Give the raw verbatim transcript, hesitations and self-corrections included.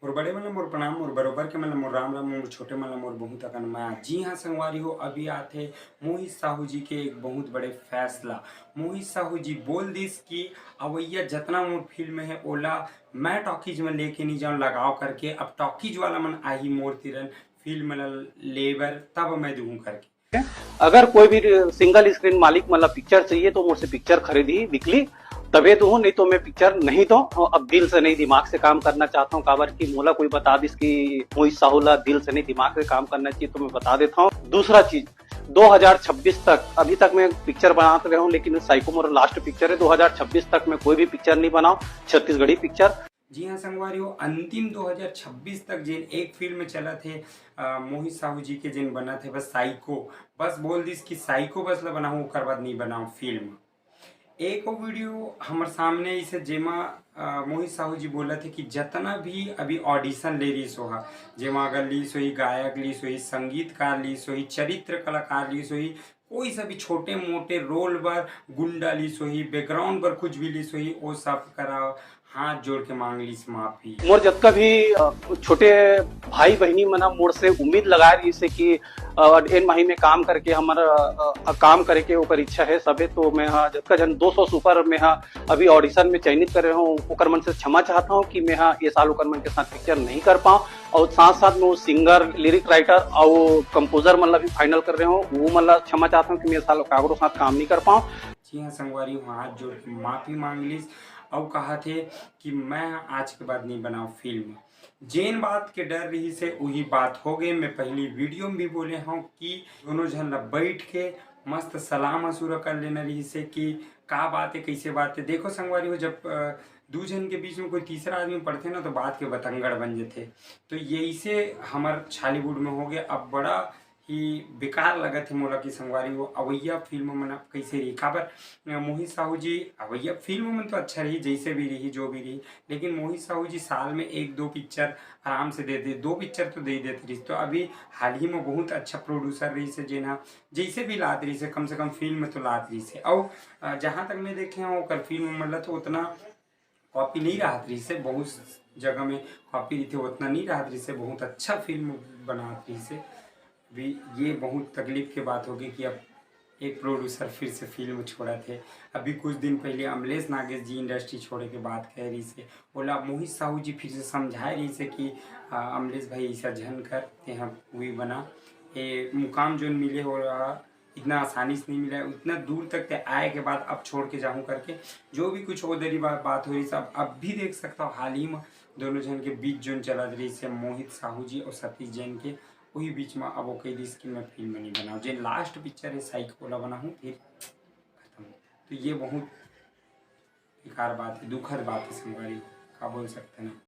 मोर बड़े मन ला मोर प्रणाम, मोर बरोबर के मन ला मोर राम राम, मोर छोटे मन ला मोर बहुत अकन मया। जी हाँ संगवारी हो, अभी आथे मोहित साहू जी के एक बहुत बड़े फैसला। मोहित साहू जी बोल दिस कि अवैया जतना मोर फिल्म हे ओला मैं टॉकीज में लेके नहीं जाऊँ, लगाव करके अब टॉकीज वाला मन आही मोर तिरन फिल्म ला लेबर, तब मैं दूँ करके। अगर कोई भी सिंगल स्क्रीन मालिक मन ला पिक्चर चाहिए तो मोर से पिक्चर खरीदही वीकली, तभे दूँ, नहीं तो मैं पिक्चर नहीं दूँ। अब दिल से नहीं, दिमाग से काम करना चाहता हूँ, काबर कि मोला कोई बता दिस कि मोहित साहू ला दिल से नहीं, दिमाग से काम करना चाहिए, तो मैं बता देता हूँ। दूसरा चीज, दो हज़ार छब्बीस तक, अभी तक मैं पिक्चर बनात रहे हूँ, लेकिन साइको मोर लास्ट पिक्चर है। दो हज़ार छब्बीस तक मैं कोई भी पिक्चर नहीं बनाऊँ, छत्तीसगढ़ी पिक्चर। जी हाँ संगवारी हो, अंतिम दो हज़ार छब्बीस तक जेन एक फिल्म चलत हे, अ, मोहित साहू जी के जेन बनत हे बस साइको, बस बोल दिस कि साइको बस ला बनाहूँ, ओकर बाद नहीं बनाऊँ फिल्म। एक वो वीडियो हमर सामने इसे जेमा, अ, मोहित साहू जी बोलत हे कि जतना भी अभी ऑडिशन ले रहिस होहा, जेमा अगर लिस होही गायक, लिस होही संगीतकार, लिस होही चरित्र कलाकार, लिस होही कोई सा भी छोटे मोटे रोल बर, गुंडा लिस होही, बैकग्राउंड बर कुछ भी लिस होही, वो सब करा हाथ जोड़ के मांग लिस माफी। मोर जतका भी अ, छोटे भाई बहिनी मन ह मोर से उम्मीद लगाए रहिस हे कि अ, एन माही में काम करके हमर अ, अ, काम करे के ओकर इच्छा है सबे, तो मैं ह जतका जन दो सौ से ऊपर मैं ह अभी ऑडिशन में चयनित करे हूँ, ओकर मन से क्षमा चाहता हूँ कि मैं ह ये साल ओकर मन के साथ पिक्चर नहीं कर पाऊँ। और साथ साथ में वो सिंगर, लिरिक राइटर और कंपोजर मन ला भी फाइनल कर रहे हूँ, वो मन ला क्षमा चाहता हूँ कि मैं ये साल काकरो साथ काम नहीं कर पाऊँ। जी हाँ संगवारी हो, हाथ जोड़ के माफी मांग लिस, अउ कहा थे कि मैं आज के बाद नहीं बनाऊँ फिल्म। जेन बात के डर रहिस हे, वही बात हो गए। मैं पहली वीडियो में भी बोले हूँ कि दोनों झन ला बैठ के मस्त सलाह मशूरा कर लेना रहिस हे कि का बात है, कैसे बात है। देखो संगवारी हो, जब अ, दू झन के बीच में कोई तीसरा आदमी पड़थे ना, तो बात के बतंगड़ बन जथे। तो यही से हमर छॉलीवुड में हो गया। अब बड़ा ही बेकार लगत हे मोला कि संगवारी हो, अवैया फिल्म मन अब कैसे रही। काबर अ, मोहित साहू जी, अवैया फिल्म मन तो अच्छा रही, जैसे भी रही, जो भी रही, लेकिन मोहित साहू जी साल में एक दो पिक्चर आराम से दे दे, दो पिक्चर तो दे ही देते रहिस। तो अभी हाल ही में बहुत अच्छा प्रोड्यूसर रहिस हे, जेन ह जैसे भी लात रहिस हे, कम से कम फिल्म तो लात रहिस हे। अउ अ, जहाँ तक मैं देखे हूँ, ओकर फिल्म मन ला तो उतना कॉपी नहीं रहत रहिस हे, बहुत जगह में कॉपी रहिथे, उतना नहीं रहत रहिस हे, बहुत अच्छा फिल्म बनात रहिस हे। अभी ये बहुत तकलीफ के बात होगी कि अब एक प्रोड्यूसर फिर से फिल्म छोड़त हे। अभी कुछ दिन पहले अमलेश नागेश जी इंडस्ट्री छोड़े के बात कहे रहिस हे, ओला मोहित साहू जी फिर से समझाए रहिस हे कि आ, अमलेश भाई, ऐसा झन कर, तेहा वही बना, ये मुकाम जोन मिले हो रहा, इतना आसानी से नहीं मिला है, उतना दूर तक ते आए के बाद अब छोड़ के जाहूँ करके जो भी कुछ उधर ही बा-, बात हो रही सब। अब भी देख सकता हूँ हाल ही में दोनों जन के बीच जोन चलत रहिस हे मोहित साहू जी और सतीश जैन के, वही बीच में अब वो कह दिस कि मैं फिल्म नहीं बनाऊँ, जे लास्ट पिक्चर है साइको ला बनाऊँ, फिर खत्म। तो ये बहुत बेकार बात है, दुखद बात है संगवारी, का बोल सकते हैं।